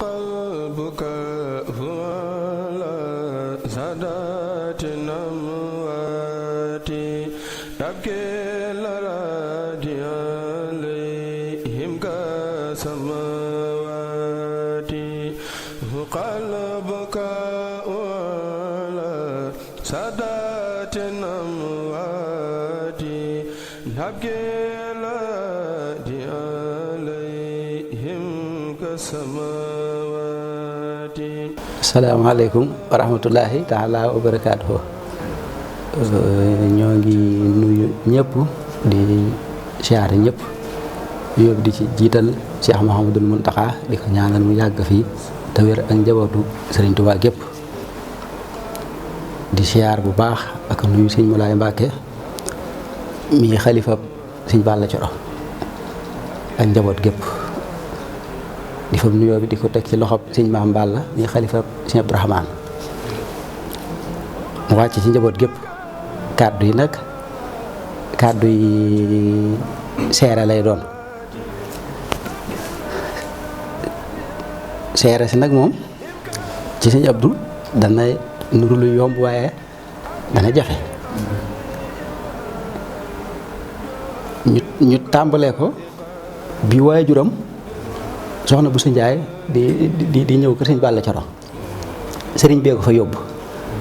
قلبك هو سادات الأموات تبكي الأراضي عليهم كالسماوات قلبك سادات الأموات تبكي الأراضي عليهم كالسماوات. Asalaamaaleykum wa rahmatullahi taala wa barakaatuhu. Ñoo ngi nuyu ñëpp di siyaare ñëpp yóbbu di ci jiital Cheikh Mouhamadul Mountakha di ko ñaanal mu yàgg fii te wér ak njabootu Serigne Touba gépp di siyaar bu baax ak nuyu Sëñ Moulay Mbàkke mi xalifa Sëñ Balla Coro ak njaboot gépp di fam nuyoo bi di ko teg ci loxob Sëñ Maam Balla mi xalifa Sëñ Abdourahmane mu wàcc ci njaboot gépp kàddu yi nag kàddu yi seere lay doon seere si nag moom ci Sëñ Abdou dana nuru lu yomb waaye dana jafe ñu tàmbalee ko bi waajuram soxna bu su njaay di ñëw kër Sëñ Balla Coro sëriñ bee ko fa yóbbu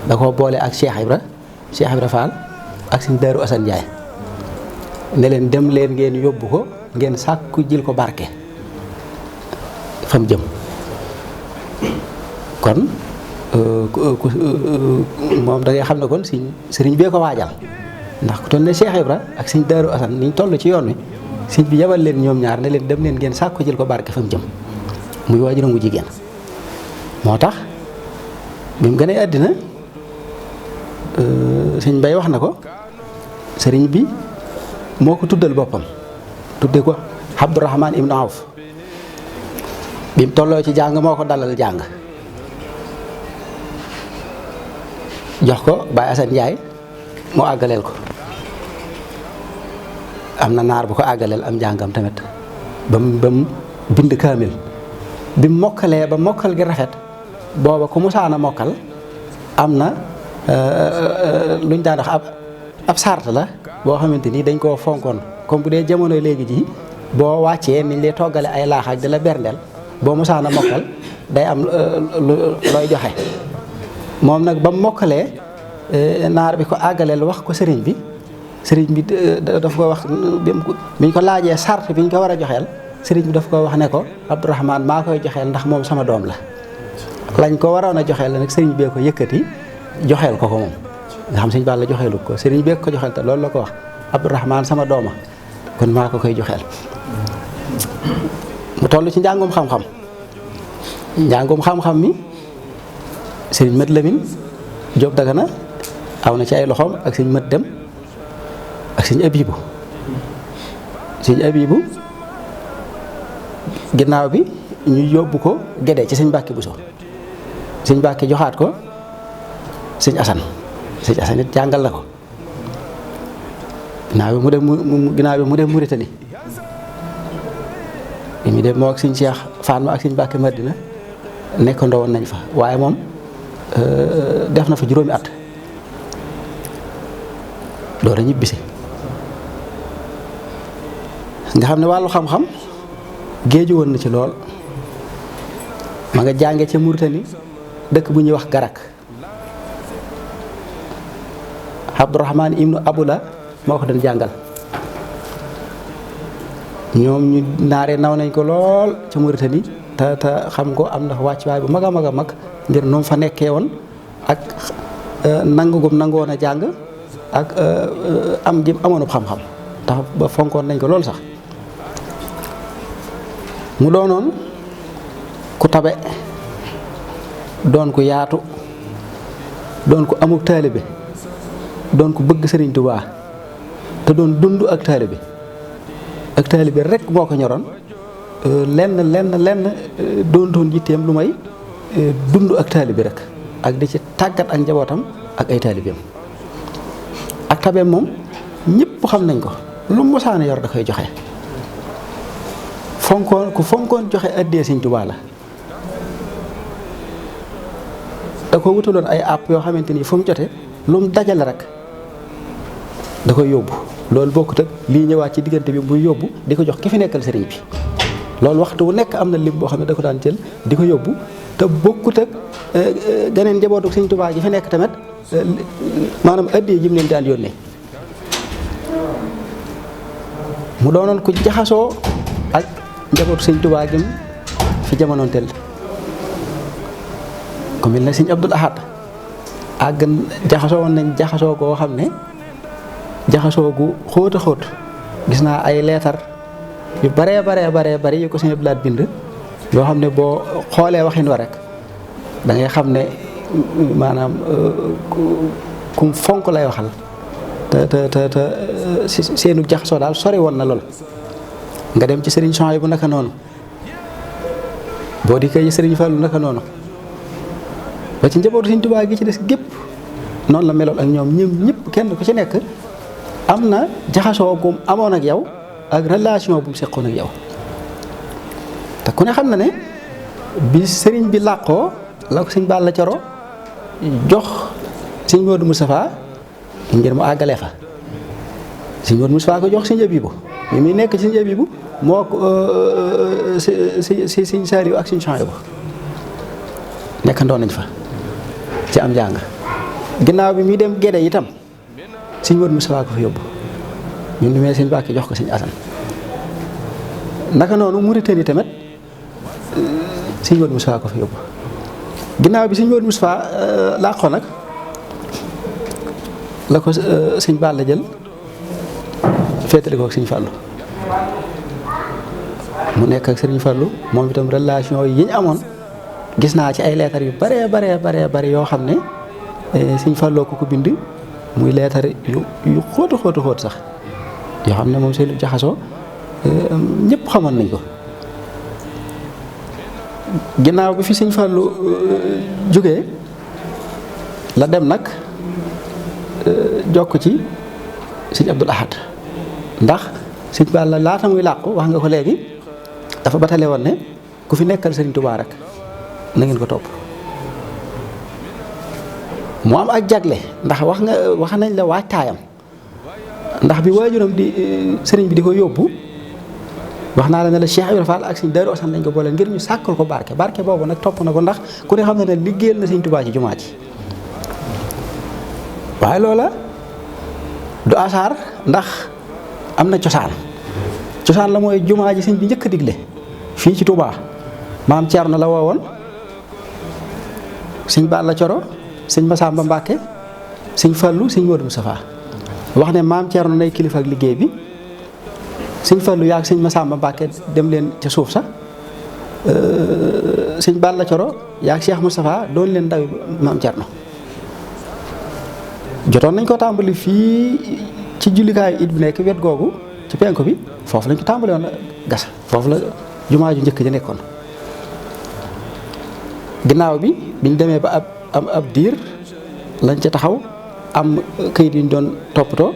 da ko boole ak Cheikh Ibra Fall ak Sëñ Daaru Asan Njaay ne leen dem leen ngeen yóbbu ko ngeen sàkku jil ko barke fam jëm kon moom da ngay xam ne kon sëriñ bee ko waajal ndax ku toll ne Cheikh Ibra ak Sëñ Daaru Asan niñ toll ci yoon wi sëñ bi yabal leen ñoom ñaar ne leen dem leen ngeen sàkku jël ko barke fa mu jëm muy waajuram wu jigéen moo tax bi mu gënee àddina sëñ Bay wax na ko sëriñ bi moo ko tuddal boppam tudde ko Abdourahmane ibnu Awf bi mu tolloo ci jàng moo ko dalal jàng jox ko Baye Assane Ndiaye mu àggaleel ko am na naar bu ko àggaleel am njàngam tamit ba mu bind kaamil bi mu mokkalee ba mokkal gi rafet booba ku musaana mokkal am na luñ daan wax ab sart la boo xamante ni dañ koo fonkoon comme bu dee jamono léegi ji boo wàccee niñ lay toggale ay laax ak di la berndeel boo musaana mokkal day am looy joxe moom nag ba mu mokkalee naar bi ko àggaleel wax ko sëriñ bi daf ko wax biñ ko laajee sart biñ ko war a joxeel sëriñ bi daf ko wax ne ko Abdourahmane maa koy joxeel ndax moom sama doom la lañ ko waroon a joxeel nag sëriñ bee ko yëkkati joxeel ko moom nga xam Sëñ Balla joxeelu ko sëriñ bee ko joxeel te loolu la ko wax Abdourahmane sama dooma kon maa ko koy joxeel mu toll ci njàngum xam-xam mi sëriñ Mat Lamin Jóob Dagana aw na ci ay loxoom ak sëñ Mat Dem ak sëñ Abibu ginnaaw bi ñu yóbbu ko Gédé ci sëñ Mbàkke Buso sëñ Mbàkke joxaat ko sëñ Asan it jàngal na ko ginnaaw bi mu dem Muritani bi mu dem moo ak sëñ Cheikh Fatma ak sëñ Mbàkke Madina nekkandoo woon nañ fa waaye moom def na fa juróomi at door a ñibbisi nga xam ne wàllu xam-xam géeju woon na ci lool ma nga jànge ca Mauritanie dëkk bu ñuy wax Garak Abdourahmane ibnu Abula moo ko doon jàngal ñoom ñu naaree naw nañ ko lool ca Mauritanie te xam ko am na wàccuwaay bu mag a mag ngir noonu fa nekkee woon ak nangugum nangoon a jàng ak am jëm amoon xam-xam tax ba fonkoon nañ ko lool sax mu doonoon ku tabe doon ku yaatu doon ku amuk taalibe doon ku bëgg Sëriñ Tuubaa te doon dund ak taalibe rek moo ko ñoroon lenn doon yitteem lu may dund ak taalibe rek ak di ci tàggat ak njabootam ak ay taalibeem ak tabeem moom ñëpp xam nañ ko lu mu mosaana yor da koy joxe fonkoon joxe addee Sëñ Tuubaa la da ko wutaloon ay àpp yoo xamante ni fu mu jote lu mu dajale rek da koy yóbbu. loolu bokkut ak lii ñëwaat ci diggante bi muy yóbbu di ko jox ki fi nekkal sëriñ bi loolu waxtu wu nekk am na lim boo xam ne da ko daan jël di ko yóbbu te bokkut ak geneen njabootu Sëriñ Tuubaa gi fi nekk tamit maanaam addiya ji mu leen daan yónnee. mu doonoon ko jaxasoo ak njabootu Sëriñ Tuubaa gi fi jamonoon tel ku mel ne Sëriñ Abdul Ahad àgg jaxasoo woon nañ jaxasoo koo xam ne jaxasoo gu xóot a xóot gis naa ay leetar yu baree bari yu ko Sëriñ Abdul Ahad bind yoo xam ne boo xoolee waxin wa rek da ngay xam ne maanaam kum fonk lay waxal te seenu jaxasoo daal sori woon na lool. nga dem ci Sëriñ Souhaïbou naka noonu boo di koy Sëriñ Fallu naka noonu ba ci njabootu Sëriñ Tuubaa gi ci des gépp noonu la meloon ak ñoom ñëpp kenn ku ci nekk am na jaxasoo gum amoon ak yow ak relation bu mu seqoon ak yow. te ku ne xam na ne bi sëriñ bi làqoo la ko sëñ Balla Coro jox sëñ Modou Moustapha ngir mu àggalee fa sëñ Modou Moustapha ko jox sëñ Abibu bi muy nekk sëñ Abibu moo ko si sëñ Saaliw ak sëñ Souhaïbou nekkandoo nañ fa ci am njàng. ginnaaw bi muy dem Gédé itam sëñ Modou Moustapha ko fa yóbbu ñun demee sëñ Bàkki jox ko sëñ Asan naka noonu Mauritanie tamit sëñ Modou Moustapha ko fa yóbbu. ginnaaw bi sëñ Modou Moustapha làqoo nag la ko sëñ Balla jël féetale ko ak sëñ Fallu mu nekk ak sëriñ Fallu moom itam relation yi ñu amoon gis naa ci ay leetar yu bare yoo xam ne sëñ Falloo ko bind muy leetar yu xóotu sax yoo xam ne moom seen jaxasoo ñëpp xamoon nañ ko. ginnaaw bi fi sëñ Fallu jógee la dem nag jokk ci sëñ Abdul Ahad ndax sëñ Balla laata muy làqu wax nga ko léegi dafa batale woon ne ku fi nekkal Sëriñ Tuubaa rek na ngeen ko topp. mu am ak jagle ndax wax nañ la waajtaayam ndax bi waajuram di sëriñ bi di ko yóbbu wax naa la ne la Cheikh Ibrahima Fall ak sëñ Daaru Asan lañ ko boole ngir ñu sàkkal ko barke boobu nag topp na ko ndax ku ne xam ne liggéeyal na Sëriñ Tuubaa ci jumaa ji. waaye loola du asaar ndax am na cosaan la mooy jumaa ji sëñ bi njëkk a digle fii ci Touba maam Thierno la woowoon sëñ Balla Coro sëñ Massamba Mbàkke sëñ Fallu sëñ Modou Moustapha wax ne maam Thierno nay kilifa ak liggéey bi sëñ Fallu yaag sëñ Massamba Mbàkke dem leen ca suuf sax sëñ Balla Coro yaag Cheikh Moustapha doon leen ndawi maam Thierno. jotoon nañ ko tàmbali fii ci jullikaay it bi nekk wet googu ci penku bi foofu lañ ko tàmbali woon gas foofu la jumaa ju njëkk ja nekkoon. ginnaaw bi biñ demee ba ab diir lañ ca taxaw am këyit yu ñu doon toppatoo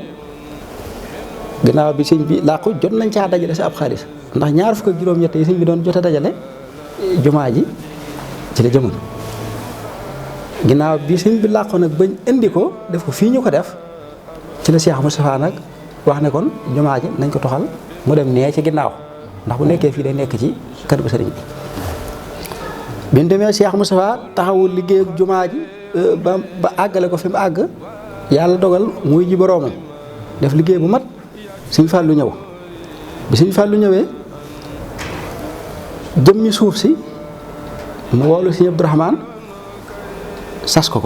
ginnaaw bi sëñ bi làqu jot nañ caa dajale si ab xaalis ndax 27 yi sëñ bi doon jot a dajale jumaa ji ci la jëmoon. ginnaaw bi sëñ bi làqu nag bañ indi ko def ko fii ñu ko def ci la Cheikh Moustapha nag wax ne kon jumaa ji nañ ko toxal mu dem nee ci ginnaaw ndax bu nekkee fii day nekk ci kër bu sëriñ bi. bi ñu demee Cheikh Moustapha taxawul liggéey ak jumaa ji ba àggale ko fi mu àgg yàlla dogal muy ji boroomam def liggéey bu mat sëñ Fallu ñëw bi sëñ Fallu ñëwee jëmmi suuf si mu woolu sëñ Abdourahmane sas ko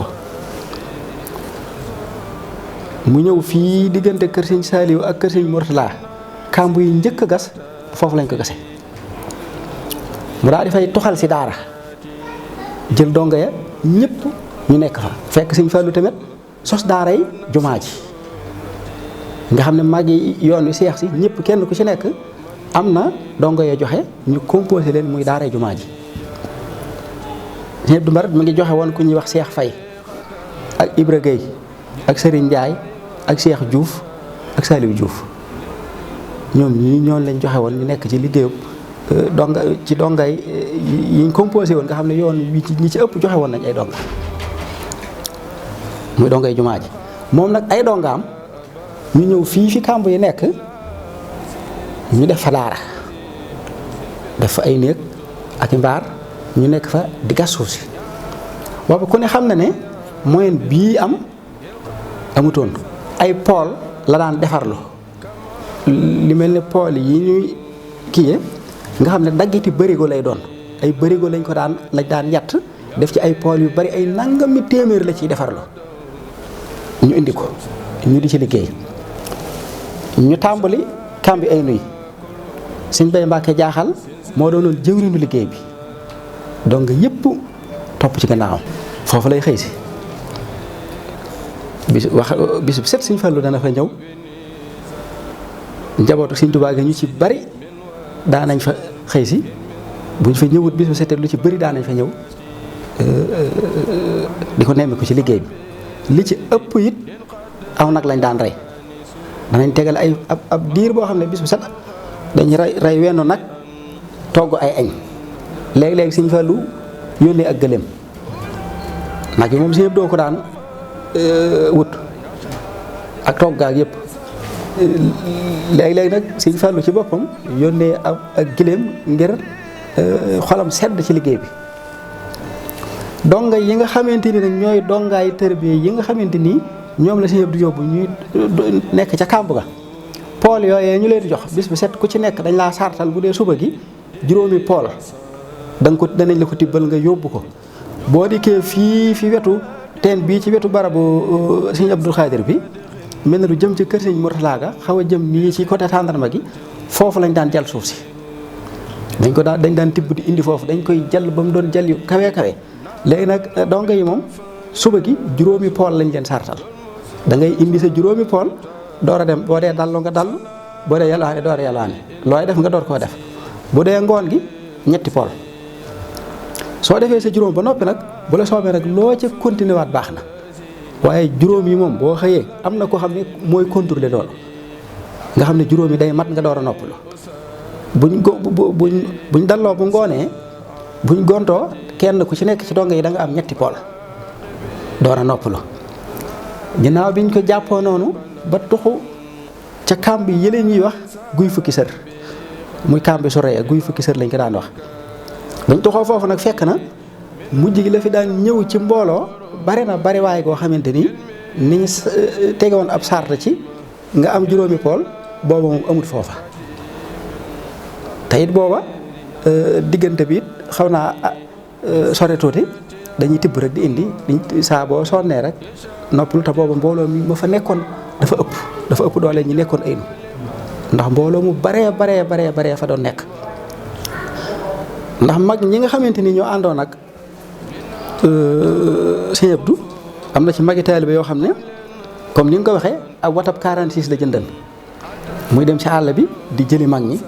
mu ñëw fii diggante kër sëñ Saaliw ak kër sëñ Murtala kàmb yi njëkk a gas foofu lañ ko gase mu daal di fay toxal si daara jël donga ya ñëpp ñu nekk fa fekk sëñ Fallu tamit sos daara yi jumaa ji nga xam ne mag yi yoon wi seex si ñëpp kenn ku ci nekk am na donga ya joxe ñu composé leen muy daara jumaa ji. Sëñ Abdou Mbarat mu ngi joxe woon ku ñuy wax Cheikh Faye ak Ibra Gueye ak Serigne Ndiaye ak Cheikh Diouf ak Saliou Diouf ñoom ñii ñoon lañ joxe woon ñu nekk ci liggéeyub dongay yi ñu composé woon nga xam ne yoon wi ñi ci ëpp joxe woon nañ ay donga muy dongay jumaa ji moom nag ay dongaam ñu ñëw fii fi kàmb yi nekk ñu def fa daara def fa ay néeg ak i mbaar ñu nekk fa di gas suuf si boobu ku ne xam na ne moyen bii amutoon ay pool la daan defarlu li mel ne pool yi ñuy kiiyee nga xam ne daggiti bërigo lay doon ay bërigo lañ daan yatt def ci ay pool yu bari ay nangami téeméer la ciy defarlu ñu indi ko ñu di ci liggéey ñu tàmbali kàmbi ay nuy Sëñ Bay Mbàkke jaaxal moo doonoon jëwriñu liggéey bi donc yëpp topp ci gannaawam foofu lay xëy si bisu set Sëñ Fallu dana fa ñëw njabootu Sëñ Tuubaa gi ñu ci bari daanañ fa xëy si buñ fa ñëwut bisu setee lu ci bari daanañ fa ñëw di ko nemmi ko ci liggéey bi li ci ëpp it aw nag lañ daan rey danañ tegal ay ab diir boo xam ne bisu set dañuy rey wenn nag togg ay añ léegi-léegi Sëñ Fallu yónnee ak gëléem nag yi moom si yëpp doo ko daan wut ak togg ak yëpp léegi-léegi nag Sëñ Fallu ci boppam yónnee ak gëléem ngir xolam sedd ci liggéey bi donga yi nga xamante ni nag ñooy dongaay tërbiye yi nga xamante ni ñoom la Sëñ Abdu yóbbu ñuy nekk ca kàmb ga pool yooyee ñu leen di jox bis bu set ku ci nekk dañ laa sartal bu dee suba gi juróomi pool danañ la ko tibbal nga yóbbu ko boo dikkee fii fi wetu teen bii ci wetu barabu Sëñ Abdul Xaadir bi mel na lu jëm ci kër Sëñ Murtala ga xaw a jëm nii ci côté tàndarma gi foofu lañ daan jal suuf si dañ daan tibb di indi foofu dañ koy jal ba mu doon jal yu kawe kawe léegi nag donga yi moom suba gi juróomi pool lañ leen sartal da ngay indi sa juróomi pool door a dem boo dee dallu nga dallu boo dee yalwaane door a yalwaane looy def nga door koo def bu dee ngoon gi ñetti pool soo defee sa juróom ba noppi nag bu la soobee nag loo ca continué waat baax na waaye juróom yi moom boo xëyee am na koo xam ne mooy contrôler loolu nga xam ne juróom yi day mat nga door a noppalu buñ dalloo bu ngoonee buñ gontoo kenn ku ci nekk ci donga yi da nga am ñetti pool door a noppalu ginnaaw biñ ko jàppoo noonu ba tuxu ca kàmb yi yële ñuy wax guy fukki sër muy kàmb bi su rey guy fukki sër lañ ko daan wax bañ tuxoo foofu nag fekk na mujj gi la fi daan ñëw ci mbooloo bari na bari waaye goo xamante ni niñ tegewoon ab sarta ci nga am juróomi pool booba moom amut foofa te it booba diggante bi it xaw naa sore tuuti dañuy tibb rek di indi saa boo sonnee rek noppalu te booba mbooloo mi ma fa nekkoon dafa ëpp doole ñi nekkoon aynu ndax mbooloo mu baree fa doon nekk ndax mag ñi nga xamante ni ñoo àndoon ak Sëñ Abdu am na ci magi taalibe yoo xam ne comme ni nga ko waxee ak watab 46 la jëndal muy dem ci àll bi di jëli mag ñi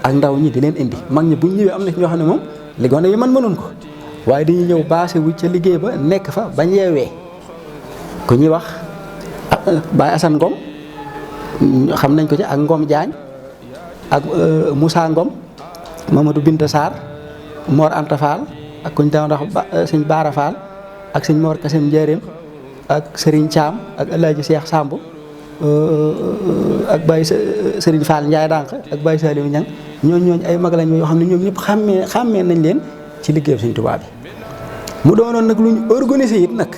ak ndaw ñi di leen indi mag ñi buñ ñëwee am na ci ñoo xam ne moom li gone yi mënoon ko waaye dañuy ñëw baase wu ca liggéey ba nekk fa bañ yeewee ku ñuy wax Baye Assane Ngom xam nañ ko ci ak Ngom Diagne ak Moussa Ngom Mamadou Binta Sarr Mor Anta Fall ak kuñ daan wax sëñ Baara Fall ak sëñ Mor Kasem Njaareem ak Serigne Thiam ak El Hadj Cheikh Samb ak Baye Serigne Fall Ndiaye Dànq ak Baye Saliou Niang ñooñu ay mag lañ yoo xam ne ñoom ñëpp xàmmee nañ leen ci liggéeyu Sëñ Tuubaa bi mu doonoon nag lu ñu organisé it nag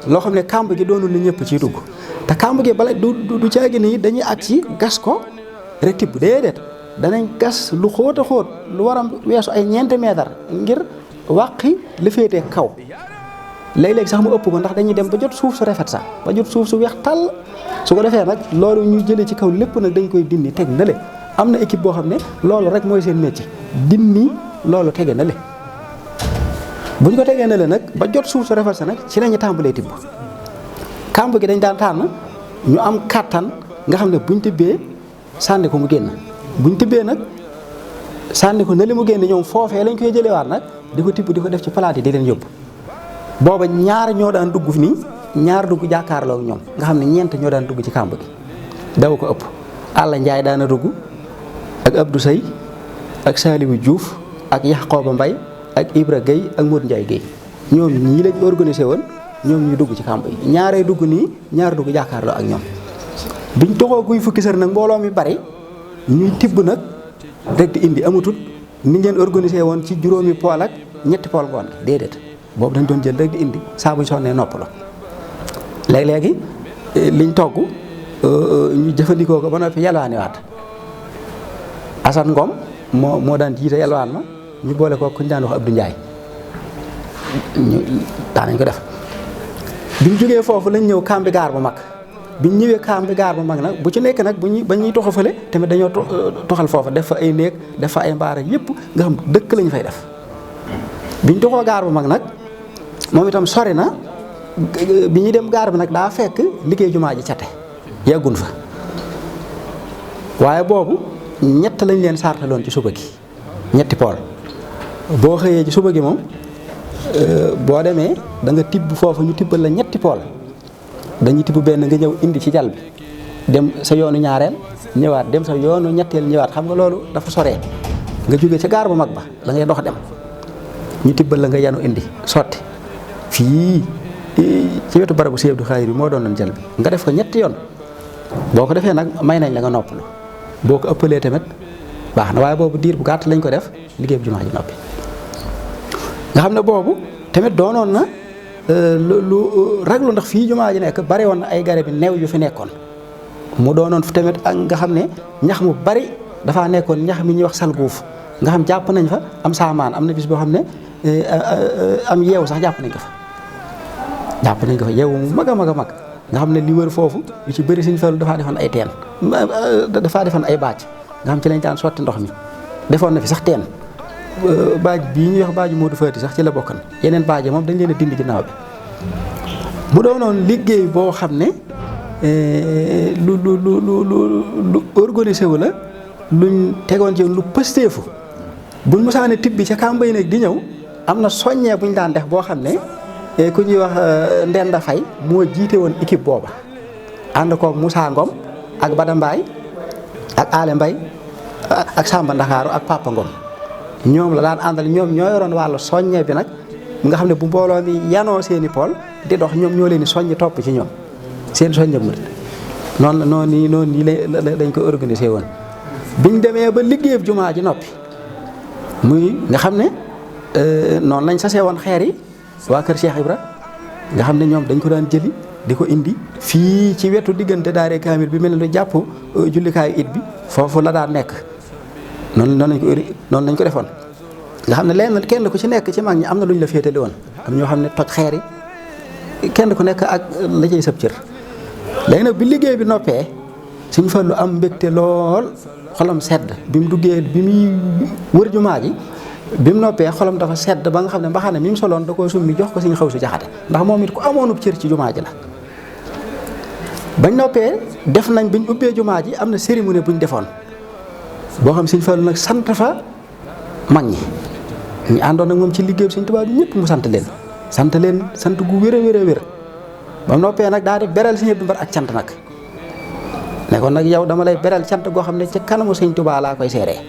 loo xam ne kàmb gi doonul ni ñëpp ciy dugg te kàmb gi bala du caagi ni dañuy ak ci gas ko rek tibb déedéet danañ gas lu xóot a xóot lu war a weesu ay ñeenti meetar ngir wàqi li féetee kaw léeg-léeg sax mu ëpp ko ndax dañuy dem ba jot suuf su rafet sax ba jot suuf su weex tàll su ko defee nag loolu ñu jëlee ci kaw lépp nag dañ koy dindi teg na le am na équipe boo xam ne loolu rek mooy seen métier dindi loolu tege na le bu ñu ko tegee na le nag ba jot suuf su rafet sa nag ci lañu tàmbalee tibb kàmb gi dañ daan tànn ñu am kàttan nga xam ne buñ tibbee sànni ko mu génn buñ tibbee nag sànni ko na li mu génn ñoom foofee lañ koy jëlewaat nag di ko tibb di ko def ci palaat yi di leen yóbbu booba ñaar ñoo daan dugg nii ñaar dugg jàkkaarloo ak ñoom nga xam ne ñeent ñoo daan dugg ci kàmb gi daw ko ëpp Alla Njaay daana dugg ak Abdou Sey ak Saliou Diouf ak Yaxqooba Mbay ak Ibra Gueye ak Modou Ndiaye Gueye ñoom ñii lañ organisé woon ñoom ñu dugg ci kàmb yi ñaaree dugg nii ñaar dugg jàkkaarloo ak ñoom biñ toxoo guy fukki sër nag mbooloo mi bari ñuy tibb nag rek di indi amatul ni ngeen organisé woon ci juróomi pool ak ñetti pool ngoon déedéet boobu dañ doon jël rek di indi saa buñ sonnee noppaloo léegi liñ togg ñu jëfandikoo ko ba noppi yalwaaniwaat Assane Ngom moo daan jiite yalwaan ma ñu boole ko ku ñu daan wax Abdou Ndiaye ñu daanañ ko def biñ jógee foofu lañ ñëw camp bi gaar bu mag biñ ñëwee camp bi gaar bu mag nag bu ci nekk nag ba ñuy toxa fële tamit dañoo toxal foofa def fa ay néeg def fa ay mbaar ak yëpp nga xam dëkk lañu fay def biñ toxoo gaar bu mag nag moom itam sori na bi ñuy dem gaar bi nag daa fekk liggéey jumaa ji cate yeggun fa waaye boobu ñett lañ leen sartaloon ci suba gi ñetti pool boo xëyee ci suba gi moom boo demee da nga tibb foofu ñu tibbal la ñetti pool dañuy tibb benn nga ñëw indi ci jal bi dem sa yoonu ñaareel ñëwaat dem sa yoonu ñetteel ñëwaat xam nga loolu dafa soree nga jóge ca gaar bu mag ba da ngay dox dem ñu tibbal la nga yanu indi sotti fii ci wetu barabu Sëñ Abdou Khadre bi moo doon nañ jal bi nga def ko ñetti yoon boo ko defee nag may nañ la nga noppalu boo ko ëppalee tamit baax na waaye boobu diir bu gàtt lañ ko def liggéey bu jumaa ji noppi nga xam ne boobu tamit doonoon na lu raglu ndax fii jumaa ji nekk bari woon na ay garab yi new yu fi nekkoon mu doonoon fi tamit ak nga xam ne ñax mu bari dafaa nekkoon ñax mi ñuy wax salguuf nga xam jàpp nañ fa am saamaan am na bis boo xam ne am yeewu sax jàpp nañ ko fa yeewu mu mag a mag a mag nga xam ne li wër foofu yu ci bëri Sëñ Fallu dafaa defoon ay teen dafaa defoon ay baaj nga xam ci lañ daan sotti ndox mi defoon na fi sax teen baaj bii ñuy wax baaju Modou Fati sax ci la bokkan yeneen baaje moom dañ leen a dindi ginnaaw bi mu doonoon liggéey boo xam ne lu organisé wu la luñ tegoon ci lu pësteefu buñ musaane tibbi ca kàmbay nag di ñëw am na soññee buñ daan def boo xam ne ku ñuy wax Ndenda Faye moo jiite woon équipe booba ànd koog Moussa Ngom ak Bada Mbaye ak Ale Mbaye ak Samba Ndakaaru ak Papa Ngom ñoom la daan àndal ñoom ñoo yoroon wàllu soññe bi nag nga xam ne bu mbooloo mi yanoo seeni pool di dox ñoom ñoo leen di soññ topp ci ñoom seen soññe mu noonu nii lañ ko organisé woon biñ demee ba liggéeyub jumaa ji noppi muy nga xam ne noonu lañ sasee woon xeer yi waa kër Cheikh Ibra nga xam ne ñoom dañ ko daan jëli di ko indi fii ci wetu diggante daare kaamil bi mel ne lu jàpp jullikaayu it bi foofu la daan nekk noonu lañ ko defoon nga xam ne lenn kenn ku ci nekk ci mag ñi am na lu ñu la féetali woon am ñoo xam ne toj xeer yi kenn ku nekk ak la cay sëb cër léegi nag bi liggéey bi noppee Sëñ Fallu am mbégte lool xolam sedd bi mu duggee bi muy wër jumaa ji bi mu noppee xolam dafa sedd ba nga xam ne mbaxane mi mu soloon da koo summi jox ko Sëñ Xawsu Jaxate ndax moom it ku amoonub cër ci jumaa ji la bañ noppee def nañ biñ ubbee jumaa ji am na cérémonie buñ defoon boo xam Sëñ Fallu nag sant fa mag ñi ñu àndoon ak moom ci liggéey Sëñ Tuubaa bi ñëpp mu sant leen sant gu wér a wér ba mu noppee nag daa di beral Sëñ Abdu Mbar ak cant nag ne kon nag yow dama lay beral cant goo xam ne ca kanamu Sëñ Tuubaa laa koy seeree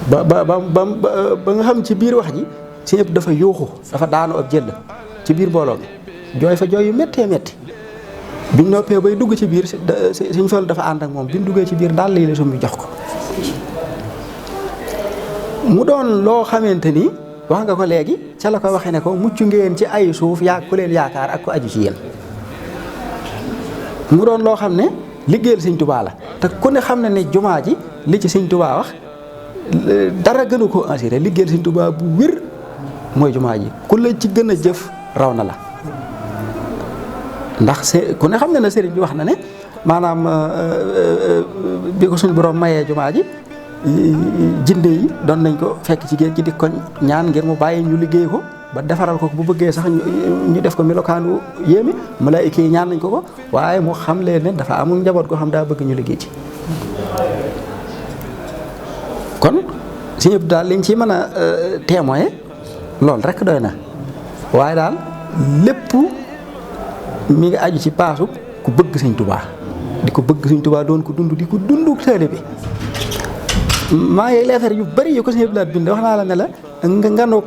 ba nga xam ci biir wax ji Sëñ Abdu dafa yuuxu dafa daanu ab jël ci biir mbooloo mi jooy fa jooy yu méttee métti biñ noppee bay dugg ci biir Sëñ Fallu dafa ànd ak moom bi mu duggee ci biir daal lii la summi jox ko mu doon loo xamante ni wax nga ko léegi ca la ko waxee ne ko mucc ngeen ci ay suuf yaa ku leen yaakaar ak ko aju ci yéen mu doon loo xam ne liggéeyal Sëñ Tuubaa la te ku ne xam ne ne jumaa ji li ci Sëñ Tuubaa wax dara gënu koo assuré liggéeyal Sëñ Tuubaa bu wér mooy jumaa ji ku la ci gën a jëf raw na la ndax ku ne xam ne na sëriñ bi wax na ne maanaam bi ko suñu borom mayee jumaa ji jinne yi doon nañ ko fekk ci géej gi di ko ñaan ngir mu bàyyi ñu liggéey ko ba defaral ko bu bëggee sax ñu def ko melokaanu yéemi malaayika yi ñaan nañ ko waaye mu xam leen ne dafa amul njaboot koo xam daa bëgg ñu liggéey ci kon Sëñ Abdu daal liñ ci mën a témoin loolu rek doy na waaye daal lépp mi ngi aju ci paasu ku bëgg Sëñ Tuubaa di ko bëgg Sëñ Tuubaa doon ko dund di ko dund taalibe bi maa ngi leetar yu bari yu ko Sëñ Abdu Lahat bind wax naa la ne la nga nganoog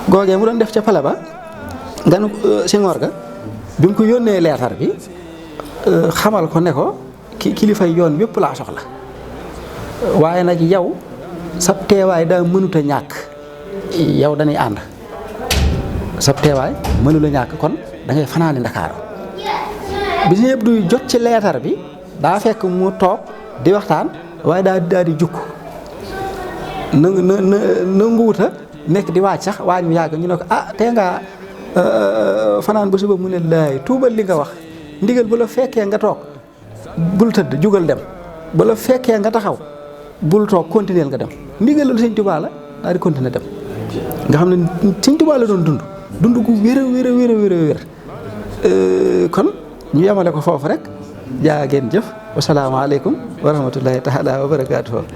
googee mu doon def ca pale ba ganu Senghor ga bi mu ko yónnee leetar bi xamal ko ne ko kilifay yoon wépp laa soxla waaye nag yow sab teewaay daa mënut a ñàkk yow dañuy ànd sab teewaay mënul a ñàkk kon da ngay fanaani Ndakaaru bi si ñëpp duy jot ci leetar bi daa fekk mu toog di waxtaan waaye daal di jukk nanguwuta nekk di waaj sax waaj mu yàgg ñu ne ko tee ngaa fanaan ba suba mu ne laay tuubal li nga wax ndigal bu la fekkee nga toog bul tëdd jugal dem bu la fekkee nga taxaw bul toog continuer nga dem ndigalul Sëñ Tuubaa la daal di continuer dem nga xam ne Sëñ Tuubaa la doon dund gu wér kon ñu yemale ko foofu rek jaa ngeen jëf wasalaamaaleykum wa rahmatullahi taala wa barakaatuhu